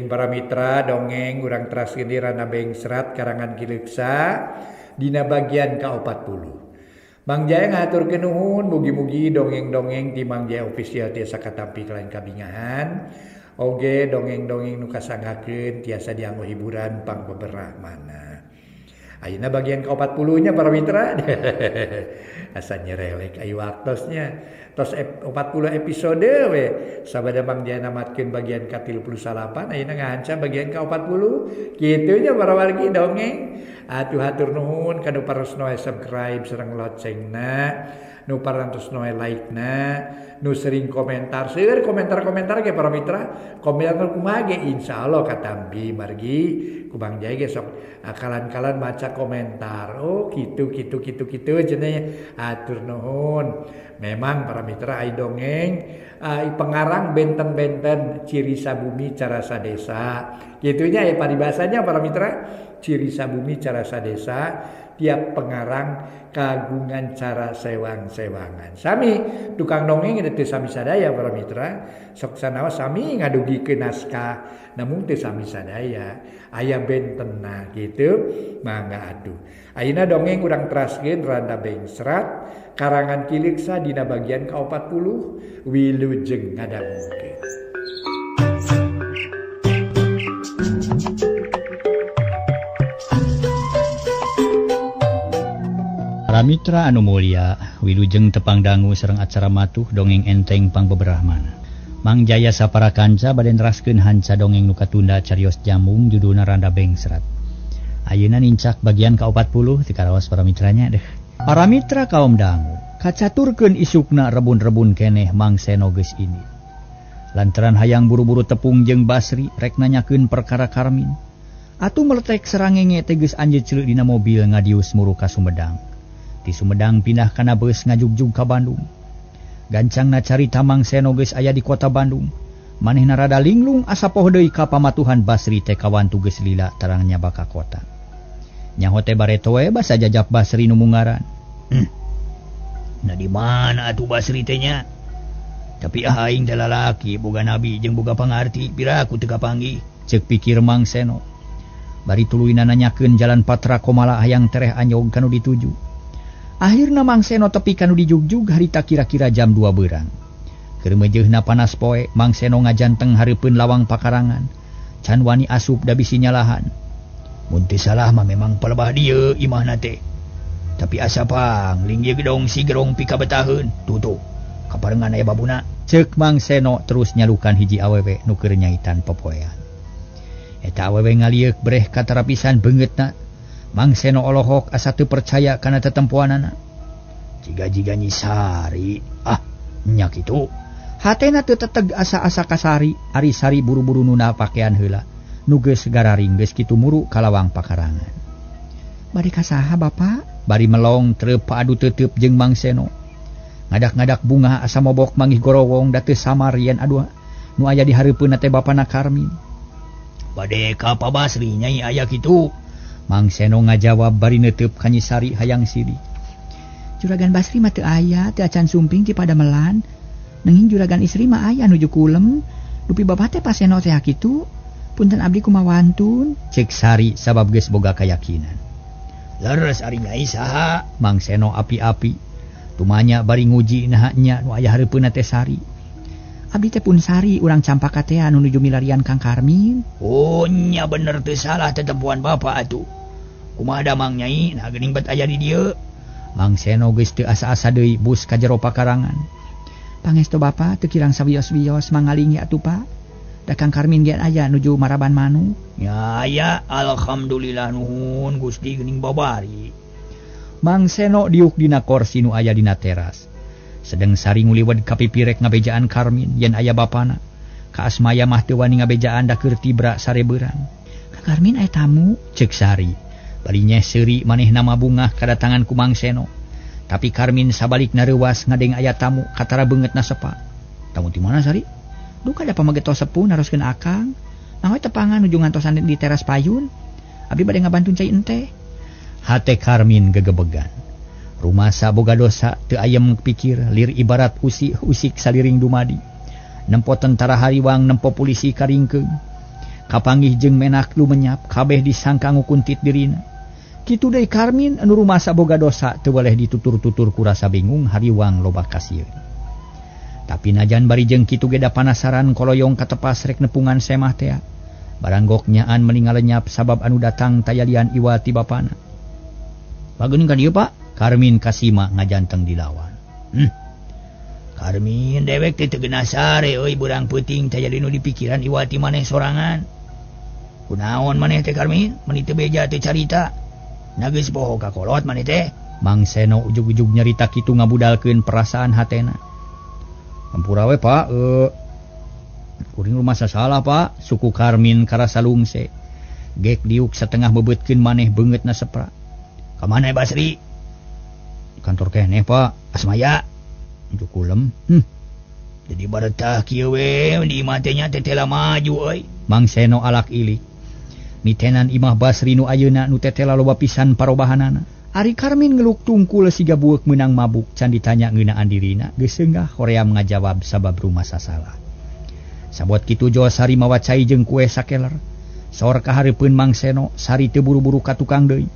Geuning para mitra dongeng urang teraskeun di Randa Bengsrat karangan Ki Leuksa dina bagian ka-40. Mang Jaya ngahaturkeun nuhun mugi-mugi dongeng-dongeng ti Mang Jaya Official tiasa katampi kalayan kabingahan. Oge dongeng-dongeng nu kasanggakeun tiasa dianggo hiburan pangbeberahmana. Ayeuna bagian ka-40 nya para mitra. Asa nyerelek ayu waktosnya. Tos 40 episode we sabada Mang Jaya namatkeun bagian ka-38 ayeuna ngahanca bagian ka-40. Kitu nya para wargi dongeng. Atuh hatur nuhun ka nu parantos subscribe sareng locengna, nu parantos like na, nu sering komentar. Seueur komentar-komentar ge para mitra, komentar kumaha ge insyaallah katampi margi ku Mang Jaya ge sok akalan-kalan maca komentar. Oh kitu kitu kitu kitu cenah. Hatur nuhun. Memang para mitra ai dongeng ai pengarang benten-benten ciri sabumi cara sadesa. Kitunya ya paribasanya para mitra, ciri sabumi cara sadesa, tiap pengarang kagungan cara sewang-sewangan. Sami tukang dongeng teu sami sadaya para mitra, sok sanaos sami ngadugikeun naskah namun teu sami sadaya, aya bentenna gitu. Mangga atuh. Ayeuna dongeng urang teraskeun Randa Bengsrat karangan Ki Leuksa dina bagian ka-40 wilujeng ngadangukeun. Para mitra anu mulia, wilujeng tepang dangu sareng acara matuh dongeng enteng pangbeberahmana. Mang Jaya sapara kanca bade neraskeun hanca dongeng nu katunda carios jambung judulna Randa Bengsrat. Ayeuna nincak bagian ka-40 ti karaos para mitranya deh. Para mitra kaum dangu, kacaturkeun isukna rebun-rebun keneh Mang Seno geus ini. Lantaran hayang buru-buru tepung jeung Basri rek nanyakeun perkara Karmin. Atuh meletek serangenge teh geus anjeut ceuleuh dina mobil ngadius muru ka Sumedang. Di Sumedang pindah kana beus ngajugjug ka Bandung. Gancangna carita Mang Seno geus aya di kota Bandung. Manehna rada linglung asa poho deui ka pamatuhan Basri teh kawantu geus lila tarang nyaba ka kota. Nyaho teh bareto we basa jajap Basri nu mungaran. Nah di mana atuh Basri teh nya? Tapi aing teh lalaki boga nabi jeung boga pangarti piraku teu kapanggih, ceuk pikir Mang Seno. Bari tuluyna nanyakeun jalan Patra Komala hayang tereh anyog kanu dituju. Akhirna Mang Seno tepi kanu dijugjug harita kira-kira jam 2 beurang. Keur meujeuhna panas poe, Mang Seno ngajanteng hareupeun lawang pakarangan. Can wani asup da bisi nyalahan. Mun teu salah mah memang palebah dieu imahna teh. Tapi asa pangling ieu gedong si gerong pikabetaheun. Tuh kaparengan aya babuna. Ceuk Mang Seno terus nyalukan hiji awewe nu keur nyaitan popoean. Eta awewe ngalieuk breh katarapisan beungeutna. Mang Seno olohok asa teu percaya kana tetempoanana. Jiga-jiga Nyi Sari, ah nya kitu. Hatena teu teteg asa-asa ka Sari, ari Sari buru-buru nuna pakean heula. Nu geus gararing geus kitu muru ka lawang pakarangan. Bade ka saha Bapak? Bari melong treup adu teuteup jeung Mang Seno. Ngadak-ngadak bunga asa mobok mangih gorowong da teu samar yen aduh nu aya di hareupeunna teh bapana Karmin. Bade ka Pa Basri nyai aya kitu. Mang Seno ngajawab bari neuteub ka Nyi Sari hayang silih. Juragan Basri mah teu aya, teu acan sumping ti padamelan. Nanging juragan istri mah aya nuju kulem. Dupi bapak teh Pa Seno teh kitu. Punten abdi kumaha wantun? Ceuk Sari sabab geus boga kayakinan. Leres ari nyai saha? Mang Seno api-api. Tumanya bari nguji naha nya nu aya hareupeunna teh Sari. Abdi teh pun Sari urang Campaka teh anu nuju milarian Kang Karmin. Oh nya bener teu salah tetempoan bapak atuh. Kumaha damang nyai nah geuning bet aya di dieu. Mang Seno geus teu asa-asa deui bus ka jero pakarangan. Pangestu bapak teu kirang sawios-wios mangalingi atuh Pak. Da Kang Karmin ge aya nuju maraban manuk. Ya ya alhamdulillah nuhun Gusti geuning babari. Mang Seno diuk dina korsi nu aya dina teras. Sedeng Sari nguliwed ka pipirek ngabejaan Karmin yen aya bapana. Ka Asmaya mah teu wani ngabejaan da keur tibra sare beurang. Ka Karmin aya tamu, ceuk Sari. Bari nyeh seuri manehna mah bungah kadatangan ku Mang Seno. Tapi Karmin sabalikna reuwas ngadeng aya tamu katara beungeutna sepa. Tamu ti mana Sari? Duka da pamageto sepuh naroskeun akang. Nah we tepangan nuju ngantosan di teras payun. Abdi bade ngabantun cai enteh. Hate Karmin gegebegan. Rumasa boga dosa teu ayem pikir lir ibarat usik saliring dumadi. Nempo tentara hariwang nempo polisi karingkeung. Kapanggih jeung menak lumenyap kabeh disangka ngukuntit dirina. Kitu deui Karmin anu rumasa boga dosa teu boleh ditutur-tutur ku rasa bingung hariwang loba kasieun. Tapi najan bari jeung kitu ge da panasaran koloyong katepas rek nepungan semah tea. Baranggok nyaan meni ngalenyap sabab anu datang tayalian iwa ti bapana. Bageuning ka dieu Pak? Karmin kasima ngajanteng dilawan. Karmin dewek teh teu geunah sare euy beurang peuting teh jadi nu dipikiran iwa ti maneh sorangan. Kunaon maneh teh Karmin? Meni teu beja teh carita. Na geus poho ka kolot maneh teh. Mang Seno ujug-ujug nyarita kitu ngabudalkeun perasaan hatena. Ampura we Pak, kuring rumasa salah Pak, suku Karmin karasa lungse. Gek diuk satengah bebeutkeun maneh beungeutna sepra. Ka mana Basri? Kantor keneh Pak, Asmaya. Kulem. Jadi baretah kieu we di imah teh nya teh tela maju euy. Mang Seno alak ilik. Mitenan imah Basri nu ayeuna nu tetela loba pisan parobahanana. Ari Karmin ngeluk tungkul siga bueuk meunang mabuk can ditanya ngeunaan dirina geus seunggah hoream ngajawab sabab rumasa salah. Sabot kitu Jo Sari mawa cai jeung kue sakeler. Sor kahareupeun Mang Seno, Sari teu buru-buru ka tukang deui.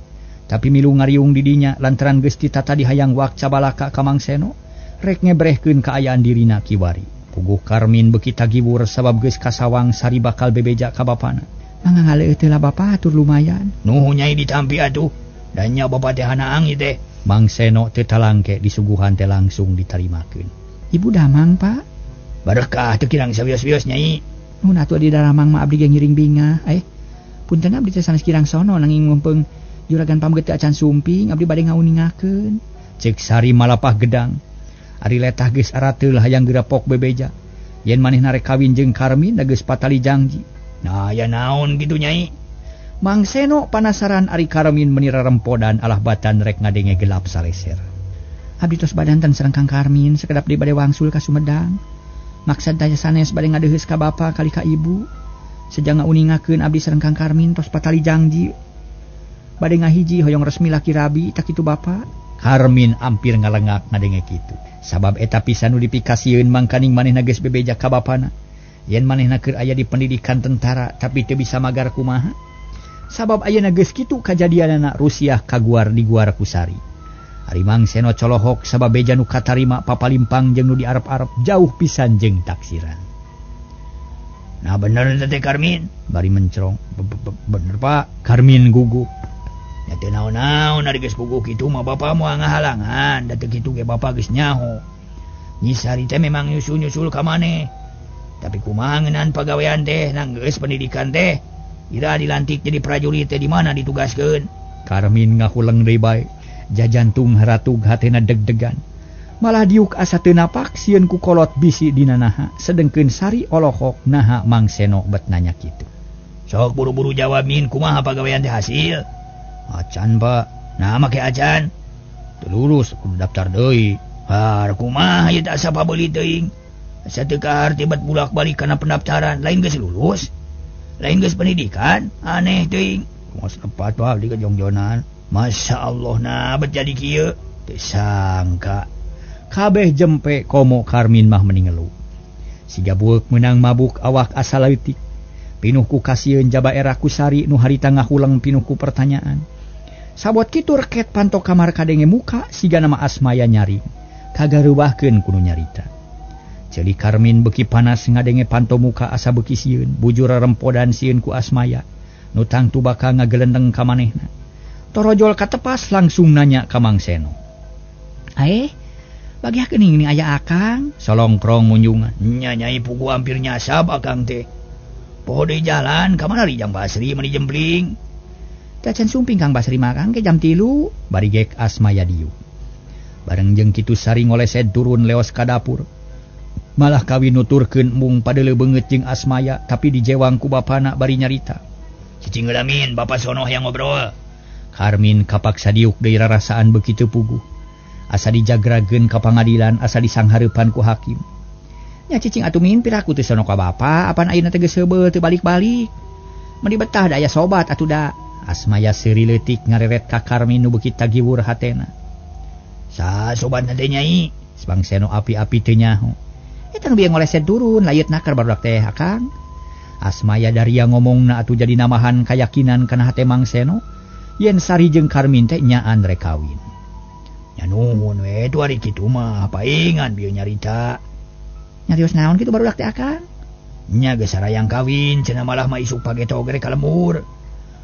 Tapi milu ngariung di dinya lantaran geus ditata dihayang wakca balaka ka Mang Seno, rek ngebrehkeun kaayaan dirina kiwari. Puguh Karmin beuki tagiwur sabab geus kasawang Sari bakal bebeja ka bapana. Mangga ngaleueut teh lah bapa atur lumayan. Nuhun nyai ditampi atuh. Dan nya bapa teh hanaang ieu teh. Mang Seno teu talangke disuguhan teh langsung ditarimakeun. Ibu damang Pak. Barekah teu kirang sawios-wios nyai. Nuhun atuh di daramang mah abdi ge ngiring bingah. Punten abdi teh sanes kirang sono nanging mumpung juragan pamget teu acan sumping abdi bade ngauningakeun. Cek Sari malapah gedang. Ari letah geus arateul hayang geurapok bebeja. Yen manehna rek kawin jeung Karmin da geus patali jangji. Nah ya naon kitu nyai. Mang Seno panasaran ari Karmin meni rarempodan alah batan rek ngadenge gelap saleser. Abdi tos badanten sareng Kang Karmin sakedap deui bade wangsul ka Sumedang. Maksad daya sanes bade ngadeheus ka bapa kali ka ibu. Sejang ngauningakeun abdi sareng Kang Karmin tos patali jangji. Bade ngahiji hoyong resmi laki rabi tak kitu bapa. Karmin ampir ngalengak ngadenge kitu. Sabab eta pisan nu dipikasieun mangkaning manehna geus bebeja ka bapana. Yen manehna keur aya di pendidikan tentara tapi teu bisa magar kumaha. Sabab ayeuna geus kitu kajadianana Rusiah kaguar diguar ku Sari. Ari Mang Seno colohok sabab beja nu katarima papalimpang jeung nu diarep-arep jauh pisan jeung taksiran. Nah bener teh Karmin, bari mencrong. Bener Pak, Karmin gugup. Nya teu naon-naon ari geus puguh kitu mah bapa moal ngahalangan, da teu kitu ge bapa geus nyaho. Nyi Sari teh memang nyusul-nyusul ka maneh. Tapi kumaha ngeunaan pagawean teh nang geus pendidikan teh. Ira dilantik jadi prajurit teh di mana ditugaskeun? Karmin ngahuleng deui bae. Jajantung haratug hatena deg-degan. Malah diuk asa teu napak sieun ku kolot bisi dina naha, sedengkeun Sari olohok naha Mang Seno bet nanya kitu. Sok buru-buru jawab min kumaha pagawean teh hasil? Acan Pak. Nah make acan. Teu lulus kudu daftar deui. Har kumaha ieu teh asa pabeuli teuing. Asa teu kaharti bet bulak-balik kana pendaftaran, lain geus lulus. Lain geus pendidikan, aneh teuing. Kumaha lepat Pak abdi kajongjonan. Masya Allah nah bet jadi kieu. Teu sangka. Kabeh jempe komo Karmin mah meni ngelu. Siga bueuk meunang mabuk awak asa leutik. Pinuh ku kasieun jaba era ku Sari nu harita ngahuleng pinuh ku pertanyaan. Sabot kitu reket panto kamar kadenge muka siga nama Asmaya nyaring. Kagarubahkeun ku nu nyarita. Ceuli Karmin beuki panas ngadenge panto muka asa beuki sieun, bujur rempodan sieun ku Asmaya. Nu tangtu bakal ngagelendeng ka manehna. Torojol katepas langsung nanya ka Mang Seno. Bagiakeun ini aya akang? Solongkrong ngunjungan. Nya nyai pugu hampir nyasab akang teh. Poho deui jalan ka mana Jang Basri meni jempling. Teh can sumping Kang Basri makan ke jam 3. Bari gek Asmaya diuk. Bareng jeung kitu Sari ngolesed turun leos ka dapur. Malah kawin nuturkeun mung padeuleu beungeut jeung Asmaya tapi dijewang ku bapana bari nyarita. Cicing heula min, bapa sono hayang ngobrol. Karmin kapaksa diuk deui rarasaan beuki teu puguh. Asa dijagrageun ka pangadilan, asa disanghareupan ku hakim. Nya cicing atuh min piraku teu sono ka bapa, apan ayeuna teh geus heubeul teu balik-balik. Meuni betah da aya sobat atuh da. Asmaya seuri leutik ngareret ka Karmin nu beuki tagiwur hatena. Sa sobatna teh nyai? Bang Seno api-api teu nyaho. Eta nu bieu ngoleset turun layeut nakar barudak teh akang. Asmaya daria ngomongna atuh jadi namahan kayakinan kana hate Mang Seno yen Sari jeung Karmin teh nyaan rek kawin. Nya nuhun we tuh ari kitu mah paingan bieu nyarita. Nyarios naon kitu barudak teh akang? Nya geus sarayang kawin cenah malah mah isuk pageto oge rek ka lembur.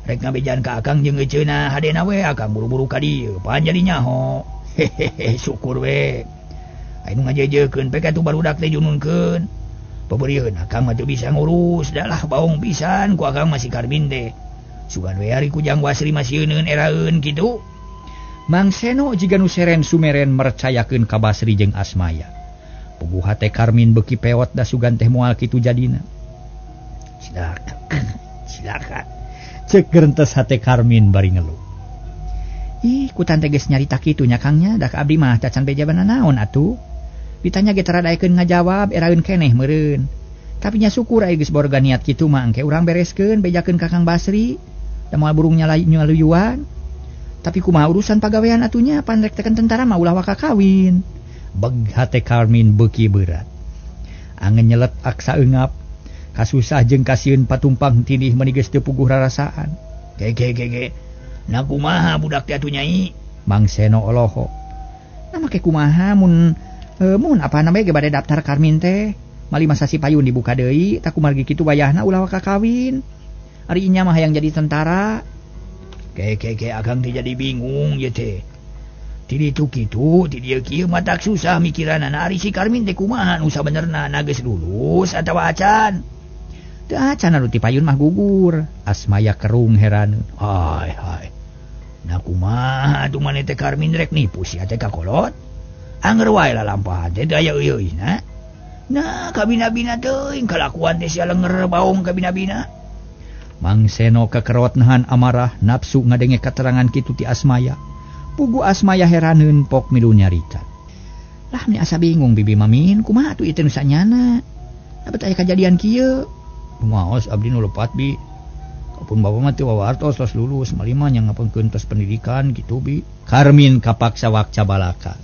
Rek ngabejaan ka akang jeung eceuna hadena we akang buru-buru ka dieu pan jadi nyaho. Hehehe syukur we. Anu ngajejekeun pek atuh barudak teh jununkeun. Peberian akang mah teu bisa ngurus dalah baong pisan ku akang masih Karmin teh. Sugan we ari ku Jang Basri masih euneun eraeun kitu. Mang Seno jiga nu seren sumeren mercayakeun ka Basri jeung Asmaya. Puguh hate Karmin beuki pewot da sugan teh moal kitu jadina. Cilaka. Cilaka. Ceuk gerentes hate Karmin bari ngeluh. Ih, ku tante geus nyarita kitu nya Kang nya, da ka abdi mah cacan bejaban naon atuh. Ditanya ge tara daekeun ngajawab eraeun keneh meureun. Tapi nya syukur aya geus borga niat kitu mah engke urang bereskeun bejakeun ka Kang Basri. Da moal burung nyaluyuan. Tapi kumaha urusan pagawean atunya pan rek teken tentara mah ulah waka kawin. Beg hate Karmin beuki berat. Angen nyelet aksa eungap. Kasusah jeung kasieun patumpang tindih meuni geus teu puguh rarasaan. Ge ge ge ge. Na kumaha budak teh atuh nyai? Mang Seno olohok. Na make kumaha mun mun apa namanya ge bade daftar Karmin teh mali masa si payun dibuka deui tak kumargi kitu wayahna ulah waka kawin. Ari inya mah hayang jadi tentara. Ge ge ge akang teh jadi bingung ye teh. Ti ditu kitu, ti dieu kieu matak susah mikiranana ari si Karmin teh kumaha nu sabenerna na geus lulus atawa acan. Teu acan anu ti payun mah gugur. Asmaya kerung heran. Hai hai. Na kumaha atuh maneh teh Karmin rek nipu sia teh ka kolot? Anger wae lalampahan teh daya euy-euyna. Nah, kabina-bina teuing kalakuan teh sia lenger baong kabina-bina. Mang Seno kekerot nahan amarah nafsu ngadenge keterangan kitu ti Asmaya. Pugu Asmaya heraneun pok milu nyarita. Lah meni asa bingung bibi mamin kumaha atuh ieu teh nu sanyana. Dapat aya kajadian kieu. Maos abdi nu lepat bi. Kapun bapak mah teu wawartos tos lulus malima nya ngapengkeun tos pendidikan kitu bi. Karmin kapaksa wakca balaka.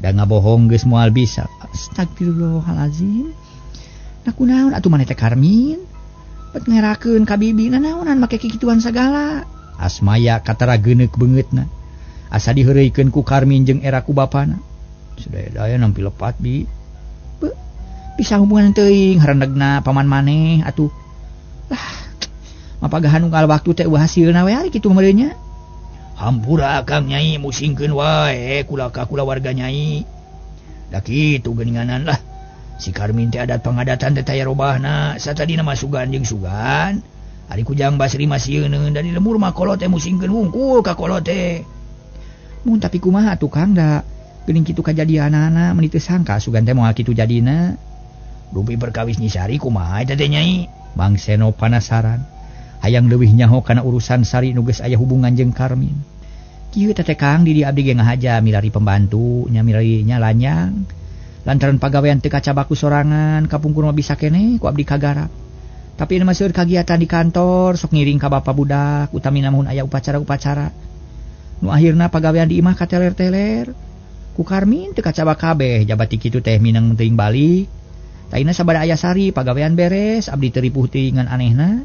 Da ngabohong geus moal bisa. Astagfirullahalazim. Nah kunaon atuh maneh teh Karmin? Bet ngerakeun ka bibi nanaonan make kikituan sagala. Asmaya katara geuneuk beungeutna. Asa diheureuykeun ku Karmin jeung era ku bapana. Sadaya-daya nampi lepat bi. Be, bisa hubungan teuing harendegna paman maneh atuh. Lah, mapagahan unggal waktu teh eueuh hasilna we ari kitu meureun nya. Hampura akang nyai musingkeun wae kula ka kulawarga nyai. Da kitu geuninganan lah. Si Karmin teh adat pangadatan teh taya robahna, satadina mah sugan jeung sugan. Ari ku Jang Basri mah sieun da di lembur mah kolot teh musingkeun wungkul ka kolot teh. Mun tapi kumaha atuh Kang da geuning kitu kajadianana meuni teu sangka sugan teh moal kitu jadina. Dupi perkawis Nyi Sari kumaha eta teh nyai? Mang Seno panasaran. Hayang leuwih nyaho kana urusan Sari nu geus aya hubungan jeung Karmin. Kieu teh Kang di dieu abdi ge ngahaja milari pembantu nya milari nya lanyang. Lantaran pagawean teu kacabaku sorangan kapungkur mah bisa keneh ku abdi kagarap. Tapi ieu mah seueur kagiatan di kantor sok ngiring ka bapa budak utamina mun aya upacara-upacara. Nu akhirna pagawean di imah kateler-teler. Ku Karmin teu kacabak kabeh jabati kitu teh minang teuing balik. Taina sabada aya Sari pagawean beres abdi teu ripuh teuing ngan anehna.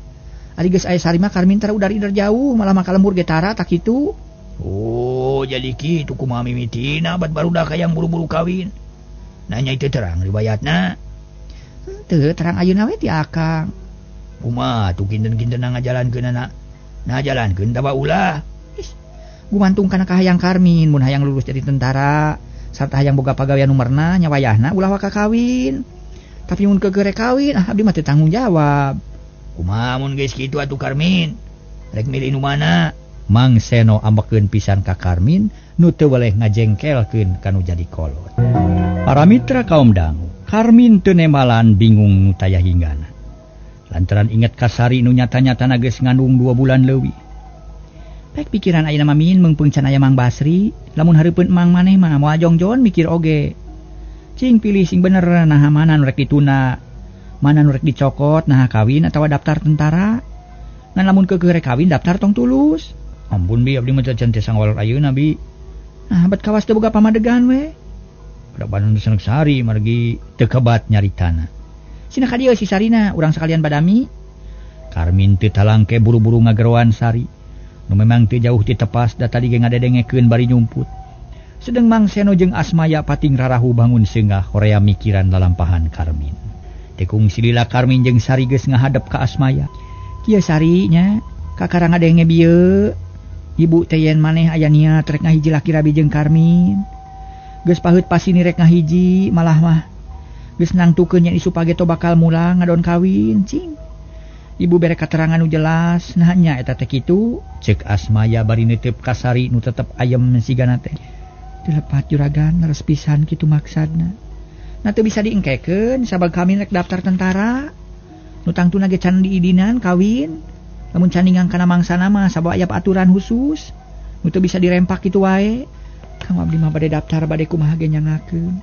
Ari geus aya Sari mah Karmin tara udar-ider jauh malah mah ka lembur ge tara tak kitu. Oh, jadi kitu kumaha mimitina bat barudak hayang buru-buru kawin. Nanya itu terang riwayatna. Teu terang ayeuna we ti akang. Kumaha tuh kinten-kinten ngajalankeunana? Ngajalankeun tawa ulah. Ih, gumantung kana kahayang Karmin mun hayang lulus jadi tentara sarta hayang boga pagawean nu merenah nya wayahna ulah waka kawin. Tapi mun keukeuh rek kawin ah abdi mah teu tanggung jawab. Kumaha mun geus kitu atuh Karmin? Rek milih nu mana? Mang Seno ambekeun pisan ka Karmin nu teu weleh ngajengkelkeun kanu jadi kolot. Para mitra kaum dangu, Karmin teu nembalan bingung nu taya hinggana. Lantaran inget ka Sari nu nyata-nyatana geus ngandung 2 bulan leuwih. Pek pikiran ayeuna mah min meungpeung can aya Mang Basri, lamun hareupeun emang maneh mah moal jongjon mikir oge. Cing pilih sing bener naha mana nu rek ditunda, mana nu rek dicokot naha kawin atawa daftar tentara. Ngan lamun keukeuh rek kawin daftar tong tulus. Ampun bi abdi mah can teh sangwal ayeuna bi. Nah bet kawas teu boga pamadegan we. Pada badan sanek Sari margi teu kebat nyaritana. Sina ka dieu si Sarina urang sakalian badami. Karmin teu talangke buru-buru ngageroan Sari. Nu memang teu jauh ti tepas da tadi ge ngadedengekeun bari nyumput. Sedeng Mang Seno jeung Asmaya pating rarahu bangun seungah horea mikiran lalampahan Karmin. Tekung silila Karmin jeung Sari geus ngahadep ka Asmaya. Kieu Sari nya, kakara ngadenge bieu. Ibu teh yen maneh aya niat rek ngahiji laki rabi jeung Karmin. Geus paheut pasini rek ngahiji malah mah geus nangtukeun yen isu pageto bakal mulang ngadon kawin cing. Ibu bere katerangan nu jelas nah nya eta teh kitu. Ceuk Asmaya bari neuteup ka Sari nu tetep ayem sigana teh. Teu lepat juragan leres pisan kitu maksadna. Nah teu bisa diengkekeun sabab kami rek daftar tentara. Nu tangtuna ge can diidinan kawin. Lamun can ningang kana mangsana mah sabab aya aturan khusus. Nu teu bisa dirempak kitu wae. Kang abdi mah bade daftar bade kumaha ge nyangakeun.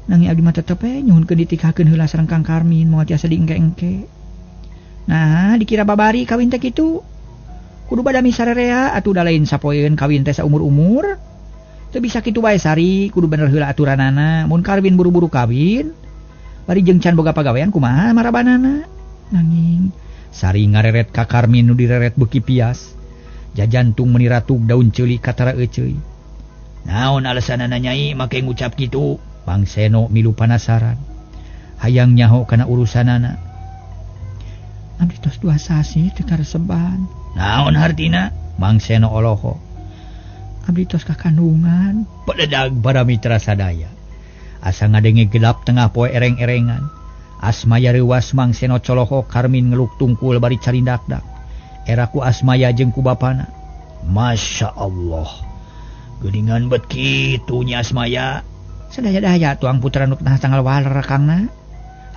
Nanging abdi mah tetep we nyuhunkeun ditikakeun heula sareng Kang Karmin moal tiasa diengke-engke. Nah, dikira babari kawin teh kitu. Kudu badami sarerea atuh da lain sapoeun kawin teh saumur-umur. Teu bisa kitu bae Sari, kudu bener heula aturanana. Mun Karmin buru-buru kawin, bari jeung can boga pagawean kumaha marabanana. Nanging Sari ngareret ka Karmin nu direret beuki pias. Jajantung meuni ratug daun ceuli katara euceuy. Naon alasanana Nyai make ngucap kitu? Mang Seno milu panasaran. Hayang nyaho kana urusanana. Abdi tos 2 sasi teu kareseban. Naon hartina? Mang Seno oloho. Abdi tos kakandungan. Peledag para mitra sadaya. Asa ngadenge gelap tengah poe ereng-erengan. Asmaya reuwas Mang Seno coloho Karmin ngeluk tungkul bari carindakdak. Era ku Asmaya jeung ku bapana. Masya Allah. Geuningan bet kitu nya Asmaya. Sadaya-daya tuang putra nu tah tanggal waler kangna.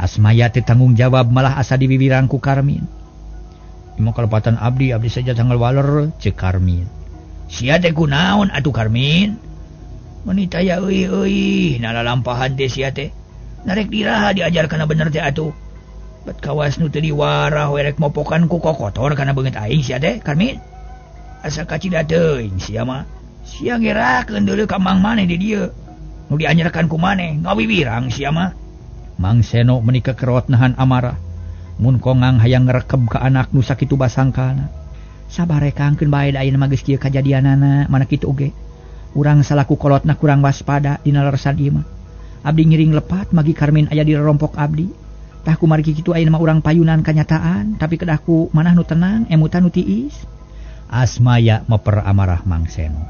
Asmaya teu tanggung jawab malah asa diwiwiran ku Karmin. Imah kalepatan abdi, abdi saja tanggal waler ceuk Karmin. Sia teh kunaon atuh Karmin? Meuni taya euy euy, nalalampahan teh sia teh. Narek diraha diajar kana bener teh atuh. Bet kawas nu teu diwarah we rek mopokan ku kokotor kana beungeut aing sia teh Karmin. Asa kacida teuing sia mah. Sia ngerakeun deuleu ka mang maneh di dieu. Nu dianjarkan ku maneh ngawiwirang sia mah. Mang Seno meuni kekerot nahan amarah. Mun kongang hayang ngerekeb ka anak nu sakitu basangkana. Sabar kangkeun bae da ayeuna mah geus kieu kajadianana, mana kitu oge. Urang salaku kolotna kurang waspada dina leresan ieu mah. Abdi ngiring lepat magi Karmin aya di rompok abdi. Tah kumargi kitu ayeuna mah urang payunan kanyataan, tapi kedah ku manah nu tenang, emutan nu tiis. Asmaya meper amarah Mang Seno.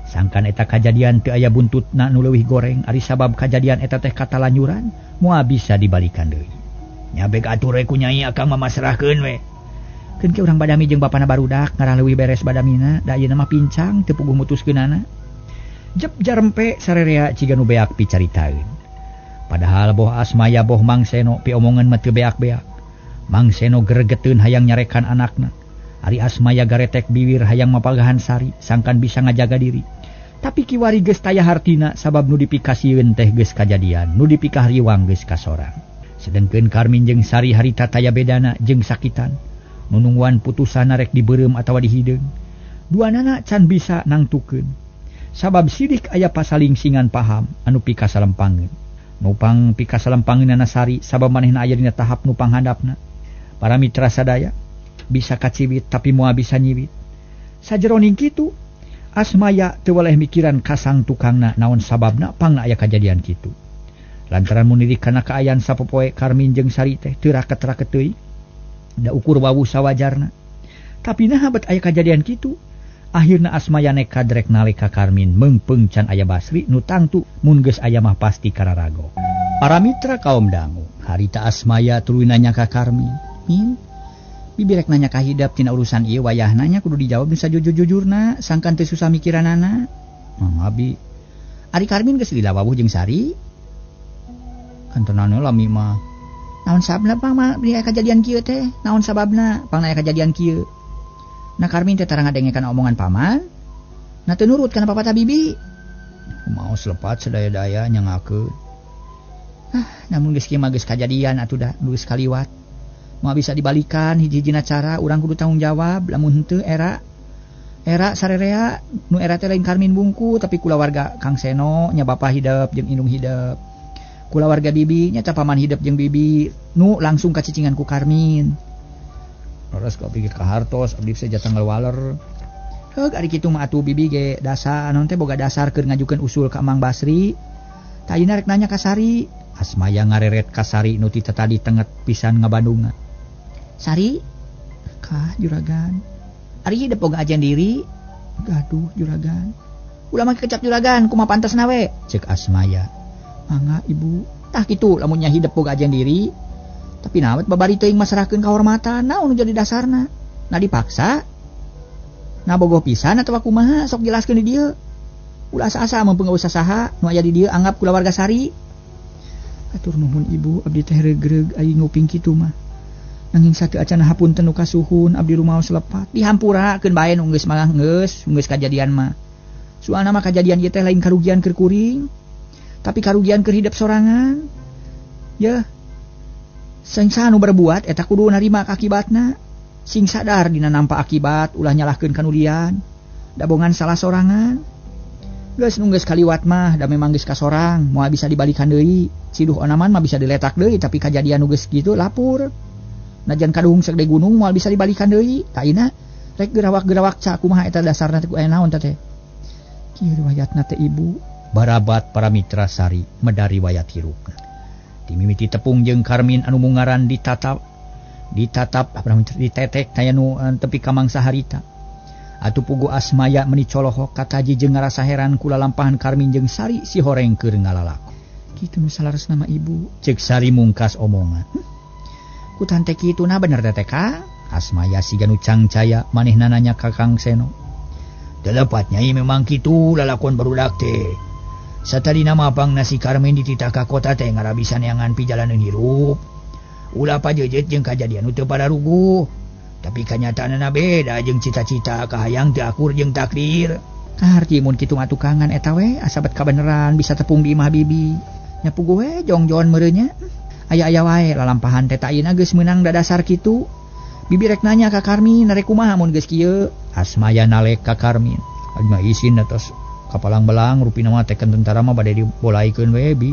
Sangkan eta kajadian teu aya buntutna nu leuwih goreng, ari sabab kajadian eta teh katalanyuran, moal bisa dibalikan deui. Nya bek atur we ku Nyai akang mah masrahkeun we. Keun ke urang badami jeung bapana barudak ngarah leuwih beres badamina, da ayeuna mah pincang teu puguh mutuskeunana. Jep jarempe sarerea ciga nu beak picaritaeun. Padahal boh Asmaya boh Mang Seno piomongan mah teu beak-beak. Mang Seno gregeteun hayang nyarekan anakna. Ari Asmaya garetek biwir hayang mapagahan Sari sangkan bisa ngajaga diri. Tapi kiwari geus taya hartina sabab nu dipikasieun teh geus kajadian, nu dipikahriwang geus kasorang. Sedengkeun Karmin jeung Sari harita taya bedana jeung sakitan. Nu nungguan putusan rek dibeureum atawa dihideung. Duanana can bisa nangtukeun. Sabab sidik aya pasalingsingan paham anu pikasalempangeun. Nupang pikasalempangeunana Sari sabab manehna aya dina tahap nu panghandapna. Para mitra sadaya bisa kaciwit tapi moal bisa nyiwit. Sajeroning kitu Asmaya teu waleh mikiran kasang tukangna naon sababna pangna aya kajadian kitu. Lantaran munirik kana kaayaan sapopoe Karmin jeung Sari teh teu raket-raket teuing. Da ukur wawuh sawajarna. Tapi naha bet aya kajadian kitu? Akhirna Asmaya nekad rek nalek ka Karmin meungpeung can aya Basri nu tangtu mun geus aya mah pasti kararago. Para mitra kaum dangu, harita Asmaya tuluy nanya ka Karmin. Min, bibi rek nanya ka hidap tina urusan ieu wayahna nya kudu dijawab nu sajujur-jujurna sangkan teu susah mikiranana. Mang abi, ari Karmin geus lila wawuh jeung Sari? Kantonana lami mah. Naon sababna pang mah aya kajadian kieu teh? Naon sababna pang aya kajadian kieu? Nah Karmin teh tara ngadengekan omongan paman. Nah teu nurut kana papatah bibi. Mau selepat sadaya-daya nyangakeun. Ah, namun geus kieu mah geus kajadian atuh da geus kaliwat. Moal bisa dibalikan hiji-hijina cara urang kudu tanggung jawab lamun henteu era era sarerea nu era teh lain Karmin bungku tapi kulawarga Kang Seno nya bapa hidep jeung indung hidep. Kulawarga bibi nya paman hidep jeung bibi nu langsung kacicingan ku Karmin. Leres kok pikir ka hartos abdi bisa jatang waler. Heug ari kitu mah atuh bibi ge dasar naon teh boga dasar keur ngajukeun usul ka Mang Basri. Tah ayeuna rek nanya ka Sari. Asmaya ngareret ka Sari nu ti tadi tenget pisan ngabandungan. Sari, kah juragan. Ari hidep boga ajen diri. Gaduh juragan. Ulah make kecap juragan kumaha pantesna we? Cek Asmaya. Mangga ibu. Tah kitu lamun nya hidep boga ajen diri. Tapi nawet babari teuing masrahkeun kahormatan, naon nu jadi dasarna? Nah dipaksa. Nah bogoh pisan atawa kumaha sok jelaskeun di dieu. Ulah asa-asa mumpung eueuh saha nu aya di dieu anggap kulawarga Sari. Atur nuhun ibu, abdi teh regreg aing nguping kitu mah. Nanging sateu acan hapunten nu kasuhun abdi rumaos lepat. Dihampurakeun bae nu geus malah geus, geus kajadian mah. Soalna mah kajadian ieu teh lain karugian keur kuring, tapi karugian keur hidep sorangan. Yeuh. Sing saha nu berbuat eta kudu narima akibatna. Sing sadar dina nampa akibat ulah nyalahkeun ka nu lian. Dabongan salah sorangan. Geus nu geus kaliwat mah da memang geus kasorang, moal bisa dibalikan deui. Ciduh onaman mah bisa diletak deui tapi kajadian nu geus kitu lapur. Najan kaduhung sagede gunung moal bisa dibalikan deui. Tah ayeuna rek gerawak-gerawak ca kumaha eta dasarna teh ku aya naon teh. Kieu riwayatna teh ibu. Barabat para mitra Sari medar riwayat hirupna. Dimimiti tepung jeung Karmin anu mungaran ditatap ditetek taya nu tepi ka mangsa harita. Atuh pugu Asmaya meni colohok kataji jeung ngarasa heran ku lalampahan Karmin jeung Sari si horeng keur ngalalako. Kitu nu salaresna mah ibu. Cek Sari mungkas omongan. Ku tante kitu na bener teh Kang. Asmaya siga nu cangcaya manehna nanya ka Kang Seno. Telepat nyai memang kitu lalakon barudak teh. Satadina mah pang nasi Karmin dititah ka kota teh ngarabisan neangan pijalaneun hirup. Ulah pajejet jeung kajadian nu teu pararuguh. Tapi kanyataanna beda jeung cita-cita kahayang teu akur jeung takdir. Kaharti mun kitu mah tukangan eta we asa bet kabeneran bisa tepung di imah bibi. Nya puguh we jongjon meureun nya. Aya-aya wae lalampahan teh ta ayeuna geus meunang dadasar kitu. Bibi rek nanya ka Karmin rek kumaha mun geus kieu. Asmaya nalek ka Karmin. Abdi mah isin atas kapalang belang rupina mah teken tentara mah bade dibolaikeun we bi.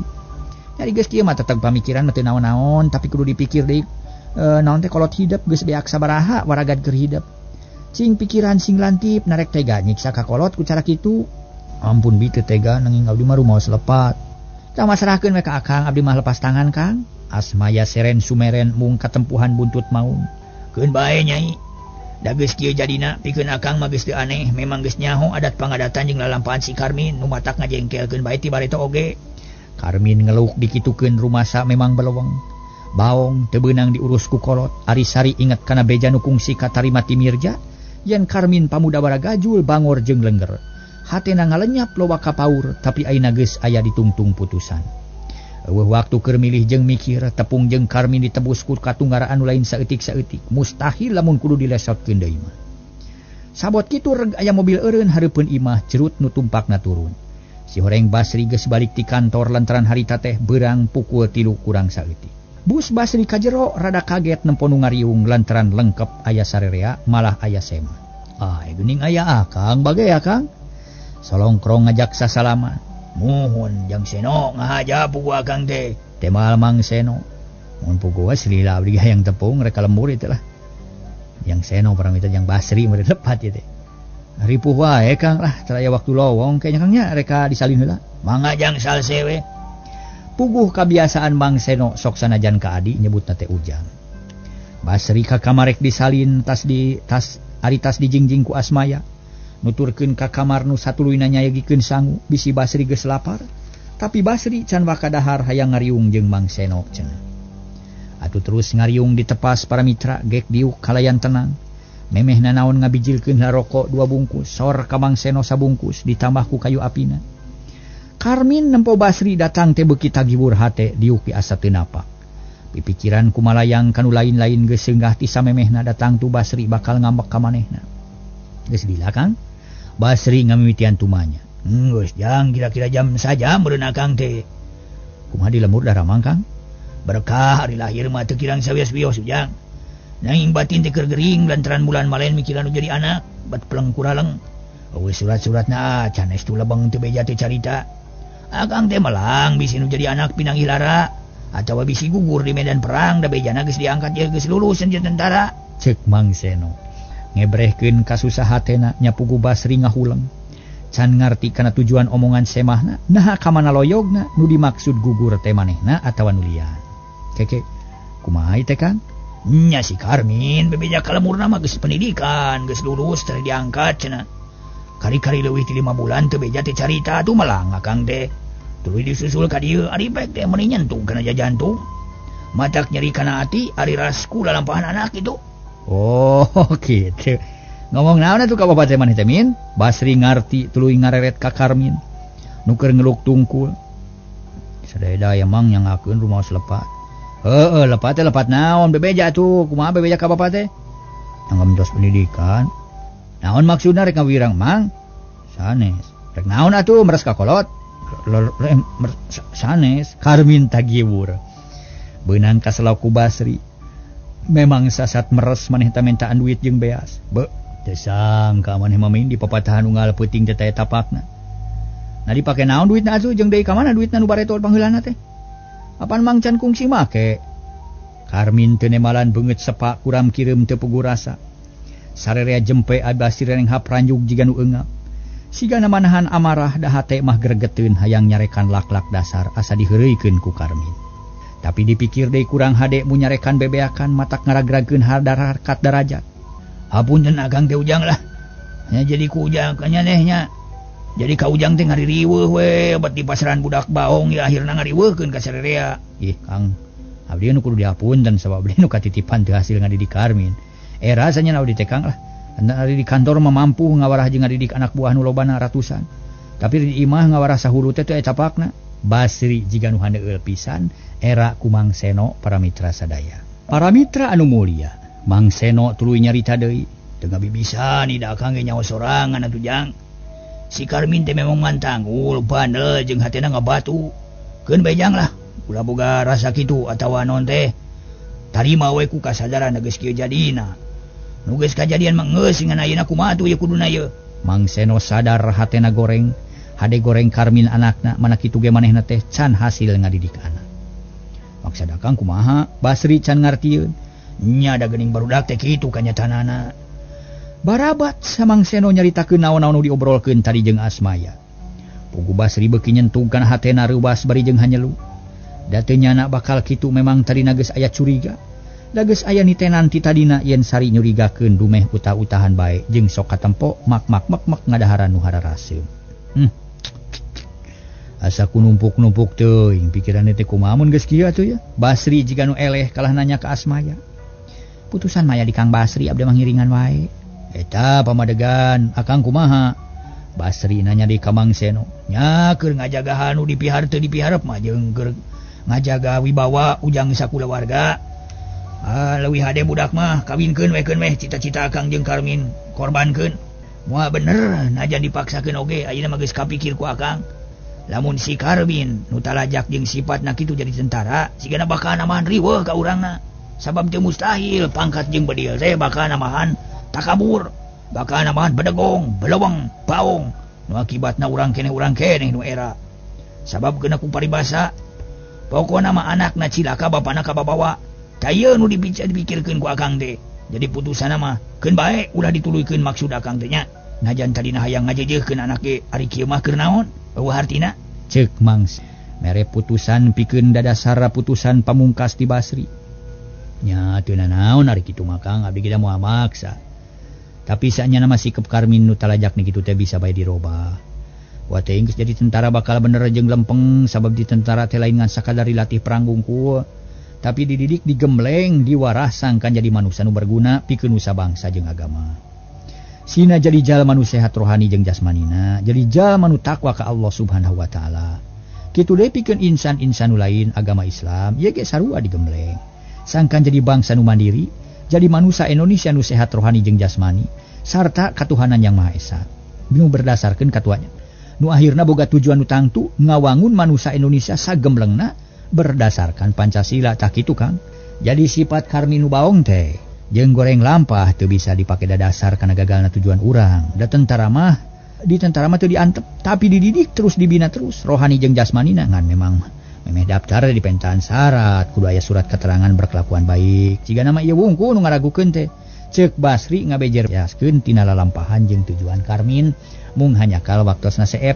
Nyari geus kieu mah teteg pamikiran mah teu naon-naon tapi kudu dipikir deui. Naon teh kolot hidep geus beak sabaraha waragad keur hidep. Sing pikiran sing lantip narek tega nyiksa ka kolot ku cara kitu. Ampun bi teu tega nanging abdi mah rumaos lepat. Tah masrahkeun we ka Akang abdi mah lepas tangan Kang. Asmaya seren sumeren mung katempuhan buntut maung. Keun bae nyai. Da geus kieu jadina pikeun Akang mah geus teu aneh, memang geus nyaho adat pangadatan jeung lalampahan si Karmin nu matak ngajengkelkeun bae ti bareto oge. Karmin ngeluk dikitukeun rumasa memang beleweng. Baong teu beunang diurus ku kolot. Ari Sari inget kana beja nu kungsi katarima ti Mirja yen Karmin pamuda baragajul bangor jeung lengger. Hatena ngalenyap loba kapaur tapi ayeuna geus aya ditungtung putusan. Eueuh waktu keur milih jeung mikir tepung jeung Karmin ditebus ku katunggaraan nu lain saeutik-saeutik. Mustahil lamun kudu dilesotkeun deui mah. Sabot kitu reg aya mobil eureun hareupeun imah cerut nu tumpakna turun. Si horeng Basri geus balik ti kantor lantaran harita teh beurang pukul 3 kurang saeutik. Bus Basri ka jero rada kaget nempo nu ngariung lantaran lengkep aya sarerea malah aya sema. Ah, geuning aya Akang bage ya Kang. Solongkrong ngajak sasalaman. Muhun jang Seno ngahaja pugu Akang teh. Temal Mang Seno. Mun pugu we lila abdi hayang tepung rek ka lembur itu lah. Yang Seno parang itu yang Basri meureun lepat ieu teh. Ripuh wae Kang lah, teu aya waktu lowong kayaknya Kang nya rek disalin heula. Mangga jang salse we. Puguh kabiasaan Mang Seno sok sanajan ka adi nyebutna teh Ujang. Basri ka kamar rek disalin tas di tas ari tas dijingjing ku Asmaya. Nuturkeun ka kamar nu satuluyna nyayagikeun sangu bisi Basri geus lapar. Tapi Basri can wakadahar hayang ngariung jeung Mang Seno cenah. Atuh terus ngariung ditepas para mitra gek diuk kalayan tenang. Memeh nanaon ngabijilkeun rokok 2 bungkus, sor ka Mang Seno sabungkus ditambah ku kayu apina. Karmin nempo Basri datang teh beuki tagibur hate diuk di asa teu napa. Pipikiran kumalayang kanu lain-lain geus seunggah ti samemehna datang tu Basri bakal ngambek ka manehna. Geus lila Kang? Basri ngamimitian tumanya. Geus jang kira-kira jam saja meureun Akang teh. Kumaha di lembur daramang Kang? Berkah ari lahir mah teu kirang sawios-wios ujang. Nanging batin teh keur gering lantaran bulan malen mikiran nu jadi anak, bat peleng kuraleng. Eueuh surat-suratna acan estu lebeng teu beja teh carita. Akang teh melang bisi nu jadi anak pinanggih lara. Atawa bisi gugur di medan perang da bejana geus diangkat ieu geus lulus jadi tentara. Cek Mang Seno. Ngebrehkeun kasusah hatena nya pugu Basri ngahuleng. Can ngarti kana tujuan omongan semahna, naha ka mana loyogna nu dimaksud gugur teh manehna atawa nu lian. Keke, kumaha ieu teh Kang? Nya si Karmin bebeja ka lemurna mah geus pendidikan, geus lulus teh diangkat cenah. Kari-kari leuwih ti 5 bulan teu beja teh carita atuh malang akang teh. Tuluy disusul ka dieu ari pek teh meuni nyentuh kana jajantung. Matak nyeri kana ati ari rasku lalampahan anak kitu. Oh, kitu. Ngomong naon atuh ka bapak teh maneh teh Min? Basri ngarti tuluy ngareret ka Karmin. Nu keur ngeluk tungkul. Sadaya-daya mang nyangakeun rumaos lepat. Heeh, lepat teh lepat naon bebeja atuh? Kumaha bebeja ka bapak teh? Tanggam tos pendidikan. Naon maksudna rek ngawirang mang? Sanes. Rek naon atuh meres ka kolot? Sanes. Karmin tagiwur. Beunang kaselaw ku Basri. Memang sasat meres maneh teh mintaan duit jeung beas. Be, teu sangka maneh mah di papatahan unggal peuting teh taya tapakna. Nah dipake naon duitna atuh jeung deui ka mana duitna nu bareto pangheulana teh? Apan mang can kungsi make? Karmin teu nemalan beungeut sepak kuram kireum teu puguh rasa. Sarerea jempe Basri renghap ranjug jiga nu eungap. Sigana manahan amarah da hate mah gregeteun hayang nyarekan lak-lak dasar asa diheureuykeun ku Karmin. Tapi dipikir deui kurang hade mu nyarekan bebeakan matak ngaragrageun harkat darajat. Hapunten akang teh ujang lah. Nya jadi ku ujang nya neh nya. Jadi ka ujang teh ngaririweuh we bet di pasaran budak baong ya akhirna ngariweuhkeun ka sarerea. Ih Kang, abdi nu kudu dihapunten sabab abdi nu katitipan teu hasil ngadidik Karmin. Era sanya abdi teh Kang lah. Ari di kantor mah mampu ngawarah jeung ngadidik anak buah nu lobana ratusan. Tapi di imah ngawarah sahulu teh teu aya capakna. Basri jiga nu handeueul pisan era ku Mang Seno para mitra sadaya. Para mitra anu mulia, Mang Seno tuluy nyarita deui. Teu ngabibisa ni da akang ge nyaho sorangan atuh Jang. Si Karmin teh memang mantanggul, bandel jeung hatena ngabatu. Keun bae Jang lah, ulah boga rasa kitu atawa naon teh. Tarima we ku kasadaran geus kieu jadina. Nu geus kajadian mah geus ngan ayeuna kumaha atuh ieu kuduna ieu. Mang Seno sadar hatena goreng, hade goreng Karmin anakna mana kitu ge manehna teh can hasil ngadidik anak. Maksad akang kumaha? Basri can ngartieun. Nya da geuning barudak teh kitu kanyatanana. Barabat Mang Seno nyaritakeun naon-naon nu diobrolkeun tadi jeung Asmaya. Pugu Basri beuki nyentuh kana hatena reuwas bari jeung hanyelu. Da teu nyana bakal kitu memang tadina geus aya curiga. Da geus aya nitenan ti tadina yen sari nyurigakeun dumeh utah-utahan bae jeung sok katempo mak-mak-mek-mek ngadaharan nu hararaseum. Asa ku numpuk-numpuk teuing pikiranna teh kumaha mun geus kieu atuh ya. Basri jiga nu eleh kalah nanya ka Asmaya. Putusan maya di Kang Basri abdi mah ngiringan wae. Eta pamadegan akang kumaha? Basri nanya di ka Mang Seno. Nya keur ngajaga hanu dipihar teu dipiharep mah jeung keur ngajaga wibawa ujang sakulawarga. Ah leuwih hade budak mah kawinkeun we keun weh cita-cita akang jeung Karmin korbankeun. Moal bener najan dipaksakeun oge ayeuna mah geus kapikir ku akang. Lamun si Karmin nu talajak jeung sifatna kitu jadi tentara, sigana bakal namahan riweuh ka urangna. Sabab teu mustahil pangkat jeung bedil teh bakal namahan takabur, bakal namahan bedegong, beleweng, baong. Nu akibatna urang keneh nu era. Sabab kena ku paribasa, pokona mah anakna cilaka bapana kababawa. Tah ieu nu dipikirkeun ku akang teh. Jadi putusanna mah keun bae ulah dituluykeun maksud akang teh nya. Najan tadina hayang ngajejeuhkeun anak ge ari kieu mah keur naon? Eueuh hartina. Ceuk Mang mere putusan pikeun dadasar putusan pamungkas ti Basri. Nya teu nanaon ari kitu mah Kang, abdi ge moal maksa. Tapi saenyana mah sikep Karmin nu talajak ni kitu teh bisa bae dirobah. Wa teh geus jadi tentara bakal bener jeung lempeng sabab di tentara teh lain ngan sakadar dilatih perang wungkul. Tapi dididik digembleng diwarah sangkan jadi manusia nu berguna pikeun nusa bangsa jeung agama. Sina jadi jalma nu sehat rohani jeung jasmanina, jadi jalma nu takwa ka Allah Subhanahu wa taala. Kitu deui pikeun insan-insan nu lain agama Islam ieu ge sarua digembleng. Sangkan jadi bangsa nu mandiri, jadi manusia Indonesia nu sehat rohani jeung jasmani sarta katuhanan yang Maha Esa. Nu berdasarkeun katuanya. Nu akhirna boga tujuan nu tangtu ngawangun manusia Indonesia sagemblengna berdasarkan Pancasila tah kitu Kang. Jadi sifat Karmin nu baong teh jeung goreng lampah teu bisa dipake dadasar kana gagalna tujuan urang. Da tentara mah di tentara mah teu diantep tapi dididik terus dibina terus rohani jeung jasmanina ngan memang Memeh daftar dipentaan syarat kudu aya surat keterangan berkelakuan baik. Jiga nama ieu wungkul nu ngaragukeun teh. Ceuk Basri ngabejer jaskeun tina lalampahan jeung tujuan Karmin mung hanyakal waktosna seep.